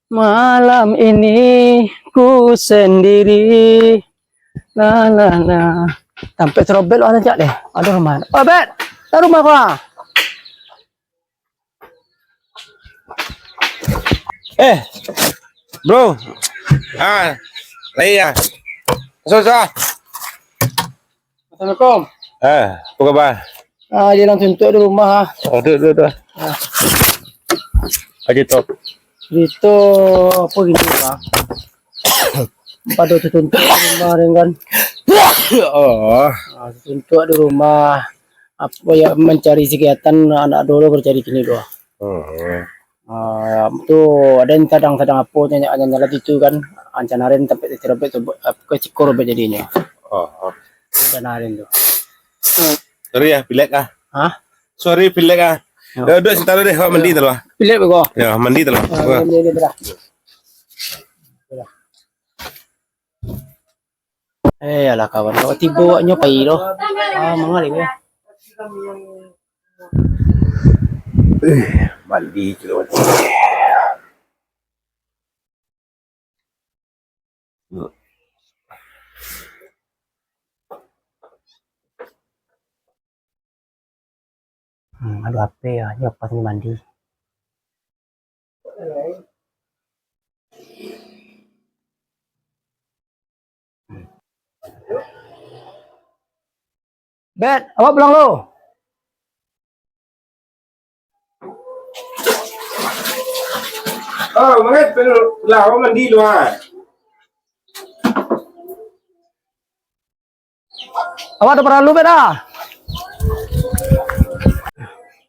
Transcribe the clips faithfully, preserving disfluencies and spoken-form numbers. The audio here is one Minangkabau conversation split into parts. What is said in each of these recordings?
Malam ini ku sendiri. La, la, la. Tampek terobek lo, ada jak deh. Ada rumah. Oh, Bet. Ada rumah kau, ah? Eh, bro. Ah, lah iya. Masuk, masuk. Assalamualaikum. Ah, apa kabar? Ah, dia langsung tu di rumah, ah. Oh, duduk, duduk, duduk. Ah. Aja tu. Itu apa gini, Bang? Pado tatuntuak di rumah, kan? Oh. Ah, tatuntuak di rumah. Apa ya, mancari kegiatan anak dulu, mancari kini doh. Hmm. Ah, tu ada yang sadang-sadang apa, nyanyi-nyanyi lah itu kan. Ancana aren sampai terobek tu, apa, ke cikor jadinyo. Oh. Ancana aren tu. Sorry ya, pilek ah. Hah? Sorry, pilek ah. Ya. Duduk, duduk, sebentar dulu deh, awak mandi dulu ah. Pilek bego. Ya, mandi dulu. Ah, mandi, mandi, mandi. Eh, alah kawan, kok tibo awaknyo pai doh. Ah, mangalih, eh. Eh, mandi dulu. Hmm, aduh, H P ya, ya pas ni mandi. Bet, awak pulang lo. Oh, mangat lah, awak mandi dulu ah. Awak tu paralu, Bet, ah.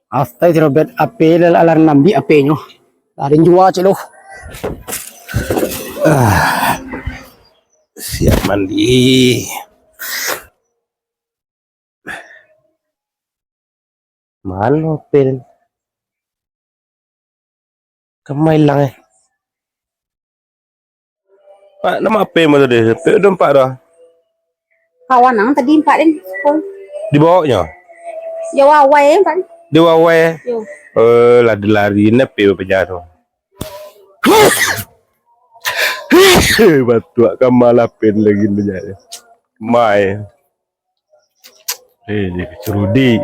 Astai, si Robert, H P lah, lah, lah ambiak H P-nyo. Lah den jua cek lo. Ah. Siap mandi. Mano Pel? Kama ilang, eh? Pak, nama H P mo tadi? H P udah empat dah. Kawan ang tadi empat den. Di bawahnya? Yo, wawai empat. Di wawai? Yo. Eh, lari-lari, ni H P bapajah tu. Batuak kama lah Pel lagi ni. Mai. Eh, dia cerudi.